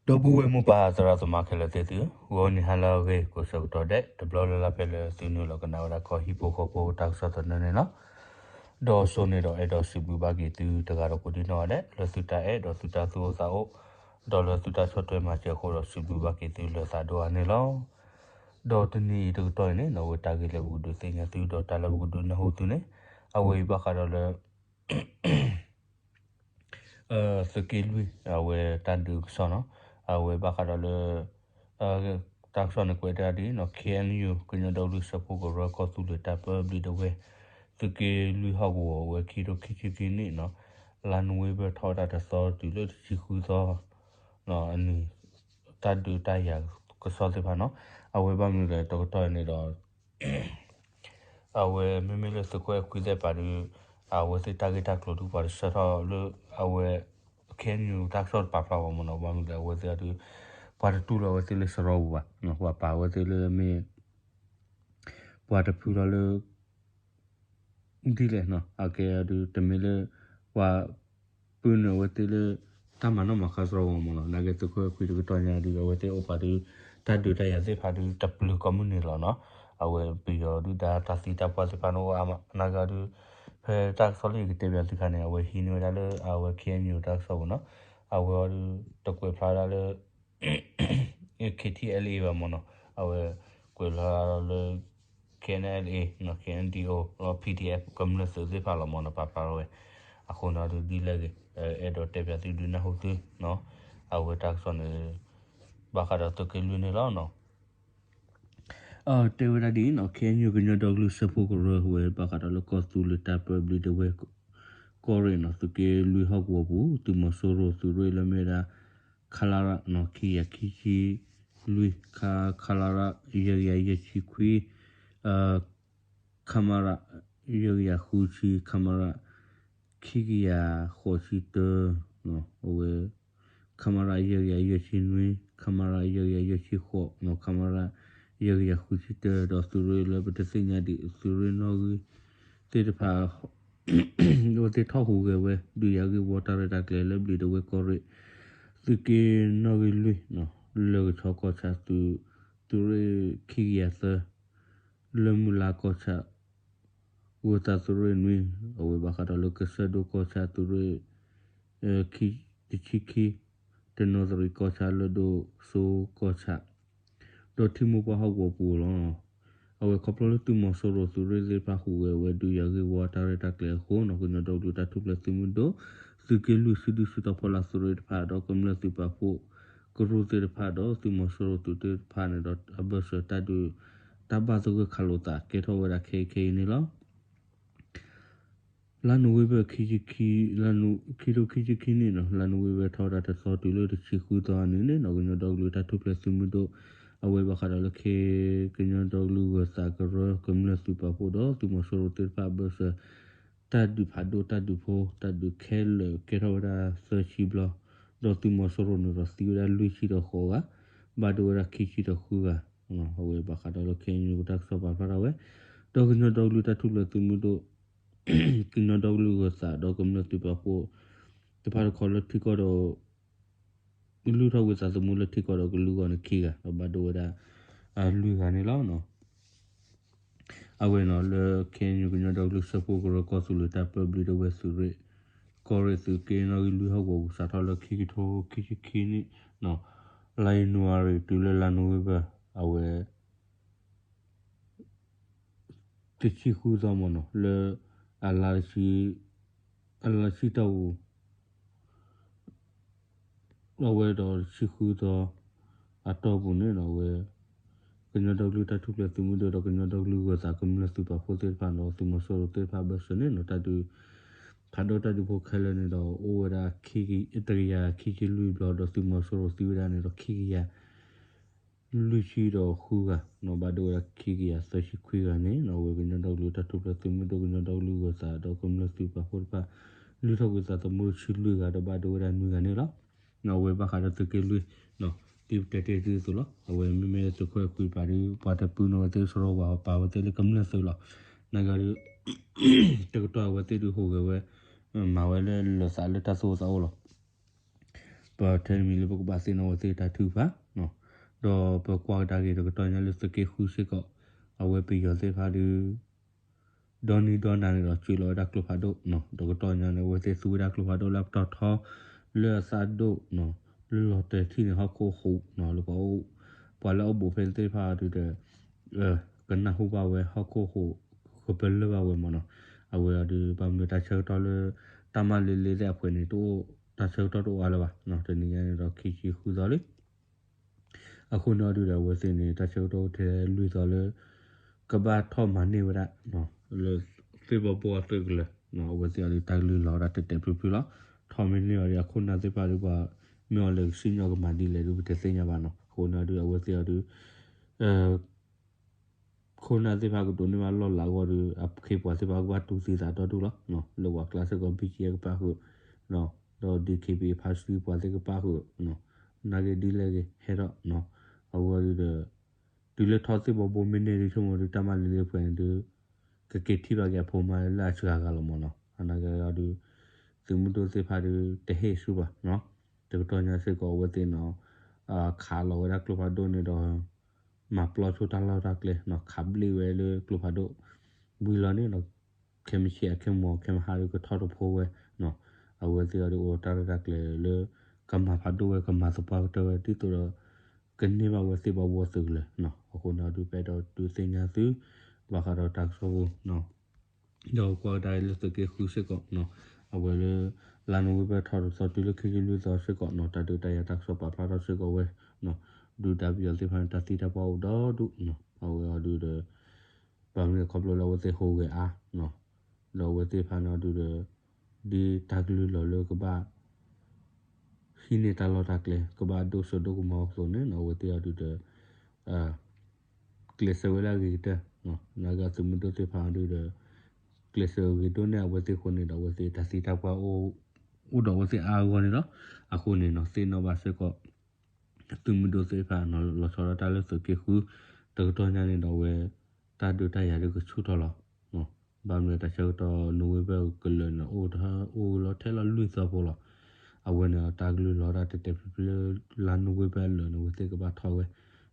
ဒီပုၢ်ဝဲၢ်မိၢ်ပၢ်သရၣ်သမါခဲလၢာ်သ့ၣ်သုဧၢ, ဂီၤနံၤဟါလၢအဂ့ၤ ကိးဆၢကတီၢ်ဒဲး တဘျီလၢ်လၢ်ဖဲလၢသုနုာ်လီၤကနၣ်ဝဲဒၣ်ကီၢ်ဟံၣ်ဖိဃီဖိတၢ်ကစီၣ်သနၢၣ်န့ၣ်လီၤ. ဒီးစိန့ၣ်ဒီးအဲၣ်ဒိးစံးဘျုးဘၣ်က့ၤသုတဂၤဒီးကိးဒံနီၢ်ဂၤဒဲး လၢသုတၢ်အဲၣ်ဒီးသုတၢ်သူၣ်အိၣ်သးအိၣ် ဒီးလၢသုတၢ်ဆီၣ်ထွဲမၤစၢၤအဃိဒီး စံးဘျုးဘၣ်က့ၤသုလၢသးဒိၣ်အါန့ၣ်လီၤ. ဒီးတနံၤအံၤတကတီၢ်အံၤန့ၣ် အဝဲတၢ်ဂ့ၢ်လၢပကဒုးသ့ၣ်ညါသု ဒီးတၢ်လၢပကဒုးနၢ်ဟူသုန့ၣ် အဝဲအံၤဘၣ်ဃးဒီးလၢ သုးက့လွံၢ် အဝဲတၢ်ဒုးကစီၣ်နီၤ, အဝဲဘၣ်ဃးဒီးလၢ တၢ်ကစီၣ်န့ၣ်ကွဲးဒၣ်ဒ်နီၤ ခ့ၣ်အဲၣ်ယူၣ် ကညီဒီကလုာ်စၢဖှိၣ်ကရၢကီၢ်သူလ့ၤတၢ်ပၢဘျံးဒဝဲၢ် သုးက့လွံၢ်ဟီၣ်ကဝီၤအဝဲခံကထိခံဆံခံနံၣ်နီၤ လါနိၣ်ဝ့ဘၢၣ်ထီၣ်ဝဲဒၣ်တသီတုၤလၢတဆံဃုသီ အနံၤ တၢ်ဒုးတၢ်ယၤကစီၣ်သ့ၣ်တဖၣ်နီၤ, အဝဲဘၣ်မနုၤလဲၣ်တကတီၢ်အံၤန့ၣ်ဒီး အဝဲမ့မ့ၢ်လၢသုးခိၣ်အဲၣ်ခွံသဲၣ်ပာ်ဒုး အဝဲသ့ၣ်တၢ်ဂ့ၢ်တၢ်ကျိၤဒုးပှၤတဆၢထီၣ်လၢ အဝဲ ခ့ၣ်အဲၣ်ယူၣ် တၢ်ကစီၣ်တပာ်ဖျါဘၣ်မ့ၢ်နီၤ, ဘၣ်မနုၤလဲၣ်အဝဲသ့ၣ်အဒုး ပှၤတတူၢ်လိာ်အဝဲသ့ၣ်လၢစရီပူၤဘၣ်, ပှၤပာ်အဝဲသ့ၣ်လၢမ့ၢ် ပှၤတဖုလီၤလၢ ဒ်လဲၣ်နီၤ အကဲအဒုး တမ့ၢ်လၢ ပှၤ ပုၢ်နုာ်အဝဲသ့ၣ်လၢ တၢ်မၤနီၣ်မၤဃါစရီပူၤမ့ၢ်နီၤ, နာ်က့သုးခိၣ်အဲၣ်ခွံတကတီၢ်ညါဒုး အဝဲသ့ၣ်အိၣ်ပာ်ဒုး တၢ်ဒုးတၢ်ယၤသ့ၣ်တဖၣ်ဒုး တပျုၤကိးမုၢ်နံၤလီၤနီၤ, အဝဲပယီၤဒုၣ်ဒါတၢ်သံတၢ်ပှၢ်သ့ၣ်တဖၣ်န့ၣ်အိၣ်အါမး, နာ်က့အဒုး ဖဲတၢ်ကစီၣ်လၢယကတဲပၠးသုခါန့ၣ် အဝဲဟံးန့ၢ်ဝဲဒၣ်လၢ အဝဲ ခ့ၣ်အဲၣ်ယူၣ် တၢ်ကစီၣ်ပူၤနီၤ, အဝဲအဒုး တကွဲးဖျါဒၣ်လၢ ခ့ၣ်ထံၣ်အဲလ်အ့ ဘၣ်မ့ၢ်နီၤ, အဝဲကွဲးဖျါလၢ ခ့ၣ်အဲၣ်ယူၣ် ခ့ၣ်အဲၣ်ယူၣ် ပီၣ်ထံၣ်အဲၣ် ကမျၢၢ်သုးသ့ၣ်တဖၣ်လီၤမ့ၢ်နီၤ ပာ်ဖျါထီၣ်ဝဲ, အဃိန့ၣ်ဒုးဒ်လဲၣ်ဂ့ၤ အဲၣ်ဒိးတဲပၠးသုဒုးနၢ်ဟူသုနီၤ, အဝဲတၢ်ကစီၣ်န့ၣ် ဘၣ်ဃးဒီးသုးက့လွံၢ်န့ၣ်လီၤနီၤ. တဲဝဲဒၣ်ဒ်အံၤနီၤ ခ့ၣ်အဲၣ်ယူၣ် ကညီဒီကလုာ်စၢဖှိၣ်ကရၢဝဲ ဘၣ်ဃးဒီးလၢကီၢ်သူလ့ၤတၢ်ပၢဘျံးဒဝဲၢ် ကီၢ်ရ့ၣ်နီၤ သုးက့လွံၢ်ဟီၣ်ကဝီၤပူၤ သုးမီၤစိရိၤသုးရ့ၣ်လၢမ့ၢ်ဝဲဒၣ် ခလရ ခံကယၤခံဆံလွံၢ် ခလရ ယဲၢ်ကယၤယဲၢ်ဆံခွံ ခမရ ယဲၢ်ကယၤဃုဆံ ခမရ ခံကယၤဃိးဆံတၢ အဝဲ ခမရ ယဲၢ်ကယၤယဲၢ်ဆံနွံ ခမရ ယဲၢ်ကယၤယဲၢ်ဆံဃိး ခမရ ယဲၢ်ကယၤဃုဆံတၢ ဒီးသုးရ့ၣ်လၢပတသ့ၣ်ညါဒံး သုးရ့ၣ်နီၣ်ဂံၢ်သ့ၣ်တဖၣ် အဝဲသ့ၣ်ထီၣ်ဟူးဂဲၤဝဲ ဒုးယၤဂ့ၢ်ဝီတၢ်ရဲၣ်တၢ်ကျဲၤလၢဘျံးဒဝဲၢ်ကီၢ်ရ့ၣ် သုးက့နီၣ်ဂံၢ်လွံၢ် လၢကဆီကီၢ်ဆၣ် သုးရ့ၣ်ခံကယၤသၢ လၢမုၢ်လါကီၢ်ဆၣ် ဂိၢ်သးသုးရ့ၣ်နွံ အဝဲဘၣ်ဃးဒီးလၢကစၢၢ်ဒိၣ်ကီၢ်ဆၣ်သုးရ့ၣ် ခံ တဆံခံ တနီသရံၣ်ကီၢ်ဆၣ်လၢဒိၣ်စိကီၢ်ဆၣ် ဒီးထံမိၢ်ပှၢ်ဟီၣ်ကဝီၤပူၤလီၤ. အဝဲခီဖျိလၢသုးမီၤစိရိၤသုးရ့ၣ်သ့ၣ်တဖၣ်ဟူးဂဲၤဝဲဒုးယၤဂ့ၢ်ဝီတၢ်ရဲၣ်တၢ်ကျဲၤအဃိနီၤ ကညီဒီကလုာ်တၢ်ထူၣ်ဖျဲးသုးမုၢ်ဒိၣ် သုးက့လွံၢ်စုဒုၣ်စုတီၤဖီလာ်သုးရ့ၣ်တဖၣ် ဒီးကမျၢၢ်သုးပာ်ဖှိၣ် ကရူၢ်သ့ၣ်တဖၣ် ဒီးသုးမီၤစိရိၤသုးသ့ၣ်တဖၣ်န့ၣ်ဒီး အဘၢၣ်စၢၤတၢ်ဒုး တၢ်ဘၣ်သဂၢၢ်ခးလိာ်သးကဲထီၣ်ဝဲဒၣ်ခဲအံၤခဲအံၤန့ၣ်လီၤ. လါနိၣ်ဝ့ဘၢၣ် ခံဆံခံ လါနိၣ် ခံကထိခံဆံခံနံၣ်နီၤ လါနိၣ်ဝ့ဘၢၣ်ထီၣ်ဝဲဒၣ်တသီတုၤလၢတဆံဃုသီန့ၣ်န့ၣ်နီၤ ကညီဒီကလုာ်တၢ်ထူၣ်ဖျဲးသုးမုၢ်ဒိၣ် အဝဲဘၣ်ဃးဒီးလၢခဲ ကညီဒီကလုာ်ဂၢၤသးကရၢ ကမျၢၢ်သုးပာ်ဖှိၣ်ဒီးသုးမီၤစိရိၤသ့ၣ်တဖၣ်အဘၢၣ်စၢၤ တၢ်ဒုးဖးဒိၣ်တၢ်ဒုးဖိ တၢ်ဒုးခဲလၢာ်ကဲထီၣ်ဝဲဒၣ်သၢဆံဘျီ ဒီးသုးမီၤစိရိၤန့ၣ်ဒီးသံဝဲဒၣ်လွံၢ်ဆံဒီးဃိးဂၤ ဘၣ်ဒိဝဲဒၣ်ခံဆံဒီးဃုဂၤ အဝဲဘၣ်ဃးဒီးလၢခဲအံၤတၢ်ကစီၣ်ပာ်ဖျါထီၣ်ဝဲ ဒီးကညီဒီကလုာ်တၢ်ထူၣ်ဖျဲးသုးမုၢ်ဒိၣ် ကညီဒီကလုာ်ဂၢၤသးဒီးကမျၢၢ်သုးပာ်ဖှိၣ် တဖၣ်တခီလၢထံကီၢ်ဒီး လုၢ်ထီၣ်ဝံသးသမူလၢထံကီၢ်ဒီးကလုာ်ဂီၢ်န့ၣ်ခံဂၤ ဒီးဘၣ်ဒိဝဲဒၣ် လွံၢ်ဂၤန့ၣ်လီၤ. အဝဲနီၤလၢ ခဲအံၤကညီဒီကလုာ်စၢဖှိၣ်ကရၢကီၢ်သူလ့ၤတၢ်ပၢဘျံးဒဝဲၢ်သုးရ့ၣ် ကီၢ်ရ့ၣ်သုးက့နီၣ်ဂံၢ်လွံၢ်ဟီၣ်ကဝီၤပူၤ စးထီၣ်လၢခံကထိခံဆံခံနံၣ် လါယနူၤအါရံၤ တုၤလၢလါနိၣ်ဝ့ဘၢၣ် အဝဲ တဆံဃုသီမ့ၢ်နီၤ လၢ အလါတဆံ အလါတဆံတၢ်ပူၤ အဝဲဒီးတဆံဃုသီ အတီၢ်ပူၤန့ၣ်နီၤ အဝဲ ကညီဒီကလုာ်တၢ်ထူၣ်ဖျဲးသုးမုၢ်ဒိၣ်ဒီးကညီဒီကလုာ်ဂၢၤသးကမျၢၢ်သုးပာ်ဖှိၣ်သ့ၣ်တဖၣ်ဒီးသုးမီၤစိရိၤသ့ၣ်တဖၣ်အဘၢၣ်စၢၤန့ၣ်နီၤ တၢ်ဒုး ဖးဒိၣ်တၢ်ဒုးဖိခဲလၢာ်န့ၣ်ဒီး အိၣ်ဝဲဒၣ် တကယၤခံဆံလွံၢ်ဘျီ ဒီးသုးမီၤစိရိၤသံဝဲဒၣ်န့ၣ်ဒီးခံကယၤ လွံၢ်ဆံဒီးဃုဂၤ ဘၣ်ဒိဝဲဒၣ်ခံကယၤသၢဆံခွံဂၤန့ၣ် အဝဲကညီဒီကလုာ်တၢ်ထူၣ်ဖျဲးသုးမုၢ်ဒိၣ်ကညီဒီကလုာ်ဂၢၤသးဒီးကမျၢၢ်သုးပာ်ဖှိၣ်တဖၣ် လုၢ်ထီၣ်ဝံသးသမူတဆံလွံၢ်ဂၤ ဒီးဘၣ်ဒိဝဲဒၣ်နွံဂၤန့ၣ်လီၤ. အဝဲဘၣ်ဃးဒီးသုးက့လွံၢ် ဒ်ပတဲတ့ၢ်သုအသိးလီၤ. အဝဲမ့မ့ၢ်သုးခိၣ်အဲၣ်ခွံပာ်ဒုး ပှၤတပုၢ်န့ၢ်ဝဲသ့ၣ်စရီဝဲ ပာ်ဝဲသ့ၣ်လၢကမျၢၢ်သုးလီၤ. နာ်က့ဒုး တကတီၢ်အဝဲသ့ၣ်ဒုးဟူးဂဲၤဝဲ မၤဝဲလၢလၢာ်သးလၢတၢ်သူၣ်အိၣ်သးအိၣ်လီၤ. ပထဲတမံၤလၢပကဘၣ်သ့ၣ်နီၣ်ဝဲသ့ၣ်တၢ်ထုကဖၣ်, ဒီးပကွၢ်ကဒါက့ၤတကတီၢ်ညါလၢသုးက့ဃုစ့ၢ်ကီး, အဝဲပယီၤသ့ၣ်တဖၣ်ဒီး ဒီနံၤဒီနၤန့ၣ်ဒီး ကွံာ်လီၤဝဲဒၣ်ကျိဖးဒိၣ်, တကတီၢ်ညါန့ၣ် အဝဲသ့ၣ်သူဝဲဒၣ်ကျိဖးဒိၣ်လၢအပတီၢ်ထီ လၢအသးဒိၣ်, လၢလီၤတဲာ်ထံၣ်န့ၣ် ဟီၣ်ခိၣ်ဟူး, လၢပှၤအိၣ်, ပှၤလၢအအိၣ်ဘူးဖဲသ့ၣ်တဖၣ်ဒုးဒီး ကနၢ်ဟူဘၣ်ဝဲဟီၣ်ခိၣ်ဟူး ကပလၢၢ်ဘၣ်ဝဲမ့ၢ်နီၤ, အဝဲအီၤဒုး ဘၣ်မနုၤတၢ်ဆၢကတီၢ်လၢ တၢ်မၤလ့လ့သ့ၣ်အဖှဲးန့ၣ် တအိၣ်, တၢ်ဆၢကတီၢ်တအိၣ်အါလၢၤဘၣ်, တနံၤညါန့ၣ်ဒီး ခံဆံဃုသီလံ အဃိန့ၣ်အီၤဒုးဒီး အဝဲသ့ၣ်န့ၣ် တၢ်ဆၢကတီၢ်အိၣ်ထဲလွံၢ်သီလၢ ကဘၣ်ထီၣ်မၤန့ၢ်ဝဲဒၣ် လၢ သ့ၣ်ဘီဘိအသုးကလၢၤ, အဝဲသ့ၣ်အီၤဒုး တၢ်ကလုၢ်လီၤဝဲဒၣ်တဲာ်တဲာ်ဖျုးဖျုးလီၤ, ထီၣ်မ့ၢ်န့ၢ်အီၤဒုး အခိၣ်နၢ်သ့ၣ်တဖၣ်ဒုး ပှၤမ့ၢ်အီၤလဲၤကစံၣ်ညီၣ်ကမၤဒ်လဲၣ်ဒုး ပတသ့ၣ်ညါဘၣ်နီၤ, အဃိန့ၣ်အီၤဒုး အဝဲသ့ၣ်အီၤဒုး ခိၣ်နၢ်သ့ၣ်တဖၣ်ကဒိးန့ၢ်ဘၣ်လီၢ်လၤအဂီၢ်ဒီး အခ့အပှၤသ့ၣ်တဖၣ်ကဘၣ်တူၢ်သံသးဒီဒူၣ်လီၤ, လၢပှၤကျါစ့ၢ်ကီး ဘံၣ်ကၠံအကပၣ်ဃုာ်, ဒီး ဒ့ခ့ဘံၣ် ဖါစူၤပှၤသ့ၣ်ကပၣ်ဃုာ်, နာ်က့ဒ်လဲၣ်ဂ့ၤ ဟဲထီၣ်, အဝဲဒုးဒီး တုၤလၢထီၣ်သ့ၣ်ဘီဘိမ့ၢ်န့ၢ်ဒုး ဆိကမိၣ်ဒုး တၢ်မၤလ့လ့အဖှဲးန့ၣ်ဒုး ကက့ၤထံၣ်ဘၣ်က့ၤအဖိမါလၢအစှၤဂၤလီၤမ့ၢ်နီၤ, နာ်က့အီၤဒုး သုးမုၢ်ဒိၣ်သ့ၣ်တဖၣ်ဒုး တဟ့ၣ်ဆူၣ်ဘၣ်, တကတီၢ်ညါစ့ၢ်ကီး အဝဲသ့ၣ်နီၤ ခးလီၤဝဲဒၣ်ကျိဖးဒိၣ်န့ၣ်ဒီး မၤပျီဆိတၢ်လီၢ်တၢ်ကျဲနီၤ, ခးဘျ့ဝဲလၢကျိဖးဒိၣ် ဝံၤလီၤန့ၣ်ဒီး ခဲမုၢ်ဆ့ၣ်အခဲမုၢ်ဂီၤခဲမုၢ်ဟါဒုးကထီၣ်တဖိဝဲ, အဝဲသ့ၣ်အီၤဒုးအိၣ်တၢ်ရဲၣ်တၢ်ကျဲၤလၢ ကမၤဖးဒိၣ်ဝဲ ကမၤသပှၢ်ကတၢၢ်ဝဲ ဒ်သိးဒီး ကန့ၢ်ဘၣ်ဝဲသ့ၣ်ဘီဘိအသုးကလၢၤ, အဃိန့ၣ်အီၤဒုး ပအဲၣ်ဒိးဒုးသ့ၣ်ညါသု ဘၣ်ဃးဒီးတၢ်ကစီၣ်ပူၤ ဒီးကွၢ်ကဒါလၢသုးက့ဃုစ့ၢ်ကီး, အဝဲလၢ လါနိၣ်ဝ့ဘၢၣ်ထီၣ်တသီတုၤလၢခံဆံလွံၢ်သီစ့ၢ်ကီးနီၤ, တၢ်ဒုးတၢ်ယၤတၢ်ကစီၣ်ပာ်ဖျါထီၣ်စ့ၢ်ကီးဝဲ, ဒုၣ်ဒါပယီၤသ့ၣ်တဖၣ်န့ၣ် တၢ်သံတၢ်ပှၢ်အိၣ်ဒီဒူၣ်, အဝဲအီၤဒုးဒီး ဘၣ်မနုၤခီဖျိလၢအဝဲသ့ၣ်ဟူးဂဲၤအါ, ဒီးအဝဲသ့ၣ်တဖၣ်န့ၣ်အီၤဒုးဒီး ဒ်တၢ်ကလုၢ်လီၤလၢကဘၣ် ဟံးန့ၢ်တၢ်လီၢ်တၢ်ကျဲ ကဘၣ်ဒိၣ်စိဒိၣ်ကမီၤအသိးန့ၣ် အဝဲသ့ၣ်အီၤဒုးဒီး ကျဲးစၢးဝဲလၢအဂ့ၤကတၢၢ်, နာ်က့သုးမုၢ်ဒိၣ်သ့ၣ်တဖၣ်အီၤဒုးဒီး ကျဲးစၢးအဂ့ၤဒိၣ်န့ၢ်အဝဲသ့ၣ်အဃိန့ၣ်ဒီး အဝဲသ့ၣ်တၢ်သံတၢ်ပှၢ်အိၣ်ဒီးအဝဲသ့ၣ်အါအဂီၢ်န့ၣ်လီၤ. အဃိန့ၣ်နီၤ သ့ၣ်နီၣ်ဘၣ်စ့ၢ်ကီး သုးမုၢ်ဒိၣ်သ့ၣ်တဖၣ်နီၤ လီၤဆီဒၣ်တၢ်လၢသုးက့ဃု တကတီၢ်ညါန့ၣ်ဒီးအဝဲ တၢ်ဒုးတၢ်ယၤဒုးကဆူၣ်ထီၣ်လီၤ. ဘၣ်မနုၤတၢ်ဆၢကတီၢ် နိၣ်ဝ့ဘၢၣ်ကလၢာ်န့ၣ် အိၣ်တဟၢ အိၣ်လီၤထဲလီၤလွံၢ်သီဖိလီၤ. အဝဲန့ၣ် တၢ်ကလုၢ်လီၤဒၣ်တဲာ်တဲာ်ဖျုးဖျုးလၢ လါနိၣ်ဝ့ဘၢၣ်အလၢာ်န့ၣ် အဝဲသ့ၣ်ကဘၣ်ထီၣ်ဝဲ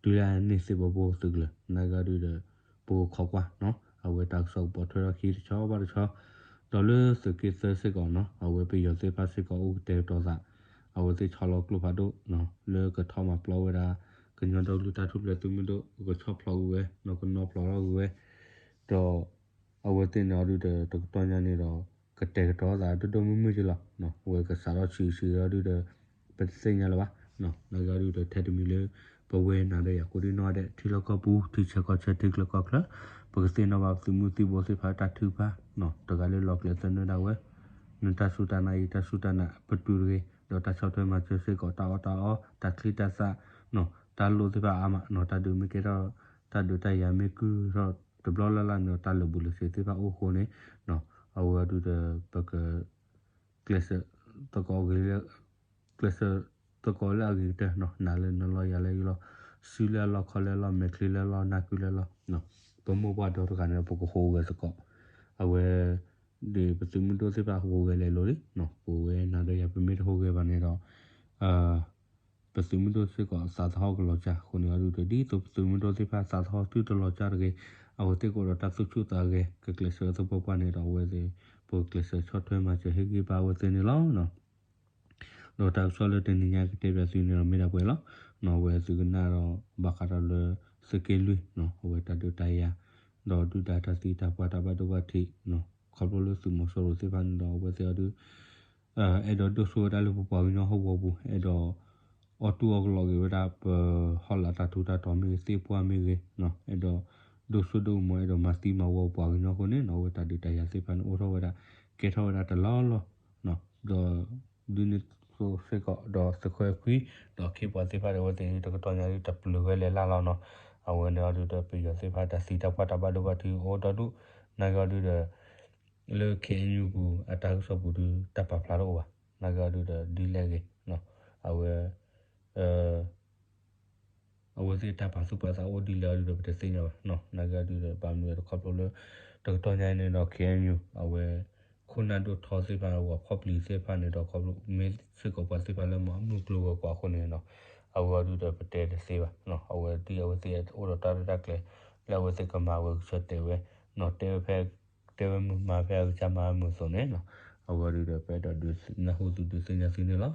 တုၤလၢအန့ၢ်သ့ၣ်ဘီဘိသုးကလၢၤ နာ်က့ဒုးဒီး ပကခိးကွၢ်နီၤ အဝဲတၢ်ကစီၣ်ကပိာ်ထွဲထီၣ်ခံတဆီဘၣ်တဆီ ဒီးလၢသုးက့သၢစ့ၢ်ကီးနီၤ အဝဲပယီၤသ့ၣ်တဖၣ်စ့ၢ်ကီးအိၣ်ကတဲာ်ကတီၤသး အဝဲသ့ၣ်ဆီလီၤကျိဖးဒိၣ် လၢကထီၣ်မၤပျီဝဲဒၣ် ကညီဒီကလုာ်တၢ်ထူၣ်ဖျဲးသုးမုၢ်ဒိၣ် ကဆီၣ်ဖျိးကွံာ်ဝဲ ကနီၤဖျိးထီၣ်ကွံာ်ဝဲ ဒီး အဝဲသ့ၣ်န့ၣ်အီၤဒုးဒီး တကတီၢ်ညါန့ၣ်ဒီး ကတဲာ်ကတီၤသးဒိၣ်ဒိၣ်မုၢ်မုၢ်က့လီၤ. အဝဲကစးထီၣ်ဆံးဆံးအီၤဒုးဒီး ပတသ့ၣ်ညါလၢၤဘၣ်. နာ်က့အီၤဒုးဒီး ထဲတမံၤလၢ ပဝဲနၤဒီးယၤကိးဒံနီၢ်ဒဲး ထံလီၢ်ကီၢ်ပူၤ ထံဆၢကီၢ်ဆၢ ထံချၢကီၢ်ချၢ ပကသ့ၣ်နီၣ်ဘၣ်သုးမုၢ်သံၣ်ဘိသ့ၣ်တဖၣ်တၢ်ထုကဖၣ် တဂၤလၢလီၤကျဲၤသနၢၣ်ဒၣ်ဝဲ နတၢ်စူၢ်တၢ်နာ်အံၤ တၢ်စူၢ်တၢ်နာ်ပတုာ်တဂ့ၤ ဒီးတၢ်ဆီၣ်ထွဲမၤစၢၤစ့ၢ်ကီး တၢ်အီၣ်တၢ်အီ တၢ်ချံတၢ်သၣ် တၢ်လိၣ်သ့ၣ်တဖၣ်အါမး တၢ်ဒုးမ့ၢ်ကဲထီၣ် တၢ်ဒုးတၢ်ယၤမ့ၢ်ကုၢ်ထီၣ်တဘျီလၢ်လၢ်န့ၣ်ဒီး တၢ်လၢာ်ဘူၣ်လၢာ်စ့ၤသ့ၣ်တဖၣ်အိၣ်အဃိန့ၣ် အဝဲအီၤဒုးဒီး ပက ကျဲးစၢးသကိးဂ့ၤလၢ ကျဲးစၢးသကိးလၢအဂ့ၤကတၢၢ် နၤလၢနလီၢ်ယၤလၢယလီၢ် စုလၢအလီၢ်ခီလၢအလီၢ် မဲာ်ချံလၢအလီၢ် နၢ်ကုလၢအလီၢ် ပမိၢ်ပှၢ်ဒီတဂၤန့ၣ် ပကဟူးဂဲၤသကိး အဝဲ ဒ်ပသုးမုၢ်ဒိၣ်သ့ၣ်တဖၣ်ဟူးဂဲၤလဲၤလိၤလံ ပဝဲနၤဒီးယၤ ပမ့ၢ်တဟူးဂဲၤဘၣ်န့ၣ်ဒီး ပသုးမုၢ်ဒိၣ်စ့ၢ်ကီးသးသဟီၣ်ကလီၤစၢ်အဃိန့ၣ်အီၤဒုးဒီး ဒ်သိးပသုးမုၢ်ဒိၣ်သ့ၣ်တဖၣ်သးသဟီၣ်သုတလီၤစၢ်တဂ့ၤ အဝဲသ့ၣ်ကအိၣ်ဒီးတၢ်သူၣ်ဆူၣ်သးဂဲၤ ကကျဲးစၢးသပှၢ်ပှၢ်န့ၣ်ဒီး အဝဲသ့ၣ် ပကကျဲးစၢးဆီၣ်ထွဲမၤစၢၤဟ့ၣ်ဂံၢ်ဘါအဝဲသ့ၣ်န့ၣ်လီၤ. ဒီးတၢ်ကစီၣ်လၢတနံၤညါကတဲဘၣ်သုန့ၣ်ဒီးမ့ၢ်ဒၣ်ပှဲၤလီၤ. အဝဲသုကနၣ်ဒီးဘၣ်ဃးဒီးလၢ သုးက့လွံၢ် အဝဲတၢ်ဒုးတၢ်ယၤ ဒီးဒုၣ်ဒါတၢ်သံတၢ်ပှၢ်တၢ်ဘၣ်ဒိဘၣ်ထံး ခီဖျိလၢသုးမီၤစိရိၤသ့ၣ်တဖၣ်န့ၣ်ဒီး အဝဲသ့ၣ်အီၤဒုး အဲၣ်ဒိးဒိၣ်စိဝဲဒၣ်လၢပပှၤကညီဟီၣ်ကဝီၤပူၤ အဲၣ်ဒိး အီၣ်တူၢ်အီၣ်ကလီက့ၤဝဲဒၣ် ပဟီၣ်လာ်တၢ်ထူးတၢ်တီၤမ့ၢ်ဂ့ၤ သ့ၣ်ပှၢ်မ့ၢ်ဂ့ၤ အဲၣ်ဒိး ဒိၣ်စိဒိၣ်ကမီၤ အဲၣ်ဒိးမၤသံမၤဝီပပှၤကညီအဃိန့ၣ် အဝဲတၢ်ဒုးတၢ်ယၤသ့ၣ်တဖၣ်န့ၣ် အိၣ်ထီၣ်ဝဲဒၣ် ကဲထီၣ်ဝဲဒၣ်တလီၢ်လီၢ် ဒီး ဒ်န့ၣ်အသိးစ့ၢ်ကီး ဒီးသုးခိၣ်အဲၣ်ခွံ ဒီးခ့ပှၤသ့ၣ်တဖၣ်ဒီး အဝဲသ့ၣ်တကတီၢ်ညါဒုးတပျုာ်ဝဲလဲၤလၢ်လီၤနီၤ. အဝဲန့ၣ်အီၤဒုးဒီး ပယီၤသ့ၣ်တဖၣ်တၢ်သံတၢ်ပှၢ်တၢ်ဘၣ်ဒိဘၣ်ထံးအိၣ်ဒီဒူၣ် နာ်က့အီၤဒုးဒီး လၢ ခ့ၣ်အဲၣ်ယူၣ်ပူၤ အတၢ်ကစီၣ်ပူၤဒုး တၢ်ပာ်ဖျါတအိၣ်ဘၣ်. နာ်က့အီၤဒုးဒီး ဒ်လဲၣ်ဂ့ၤ အဝဲ အဝဲသ့ၣ်တၢ်ပာ်သူၣ်ပာ်သးအိၣ်ဒ်လဲၣ်အီၤဒုးဒီး ပတသ့ၣ်ညါဘၣ်. နာ်က့အီၤဒုးဒီး ဘၣ်မနုၤတခီဖျိလၢ တကတီၢ်ညါန့ၣ်ဒီး ခ့ၣ်အဲၣ်ယူၣ် အဝဲ ခိၣ်နၢ်ဒိၣ်ထီသ့ၣ်တဖၣ် ပှၤဖီၣ်ပျံၤသ့ၣ်တဖၣ်န့ၣ်ဒီး ခီဖျိမ့ၢ်စ့ၢ်ကီးပှၤသ့ၣ်တဖၣ်လၢမၤမုၢ်ကျိၤဝဲၤကွာ်အဃိန့ၣ်နီၤ, အဝဲအံၤဒုးဒီးပတဲတသ့ဘၣ်, အဝဲဒုး အဝဲသ့ၣ်အိၣ်ဒီးတၢ်ရဲၣ်တၢ်ကျဲၤ လၢအဝဲသ့ၣ်ကမၤဝဲကဆၢတဲာ်ဝဲ, နီၤ တဲဝဲဖဲ တဲဝဲမုာ်မၤဖဲအကစၢ်မၤမုာ်အသိးန့ၣ်နီၤ, အဝဲဒုးဒီးပအဲၣ်ဒိးဒုးနၢ်ဟူသုဒုးသ့ၣ်ညါသုန့ၣ်လီၤ.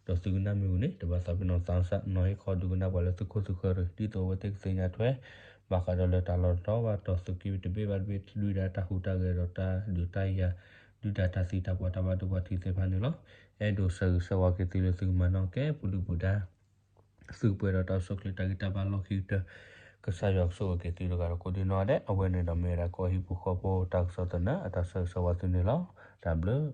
ဒီးသုကနၣ်မ့ၢ်ဝံၤန့ၣ် တဘၣ်သးပ့ၤနီၣ်သးစၢ် နီၤဟ့ၣ်ခီဒုးကနၣ်ပှၤလၢသုခိၣ်သုဃၢၤတဂ့ၤ, ဒ်သိးအဝဲသ့ၣ်ကသ့ၣ်ညါထွဲ ဘၣ်ဃးဒီးလၢတၢ်လီၢ်တတီၤဘၣ်တတီၤ သုးက့တဘ့ၣ်ဘၣ်တဘ့ၣ် ဒုၣ်ဒါတၢ်ဟူးတၢ်ဂဲၤဒီးတၢ်ဒုးတၢ်ယၤ ဒုၣ်ဒါတၢ်သံတၢ်ပှၢ်တၢ်ဘၣ်ဒိဘၣ်ထံးသ့ၣ်တဖၣ်န့ၣ်လီၤ. အဲၣ်ဒိးဆၢဂ့ၤဆၢဝါက့ၤသုလၢသုကမၤနီၣ်ကဲပူၤဒုၣ်ပူၤဒါ သုကပှဲၤဒီးတၢ်အိၣ်ဆူၣ်အိၣ်ချ့တၢ်ဂံၢ်တၢ်ဘါလီၢ်ခံကတၢၢ်, ကစၢ်ယွၤကဆိၣ်ဂ့ၤက့ၤသုတဂၤဒီးကိးဒံနီၢ်ဒဲး, အဝဲန့ၣ်ဒီးမ့ၢ်ဝဲဒၣ်ကီၢ်ဟံၣ်ဖိဃီဖိတၢ်ကစီၣ်သနၢၣ် အတၢ်ဆၢဂ့ၤဆၢဝါသုန့ၣ်လီၤ. တၢ်ဘျုး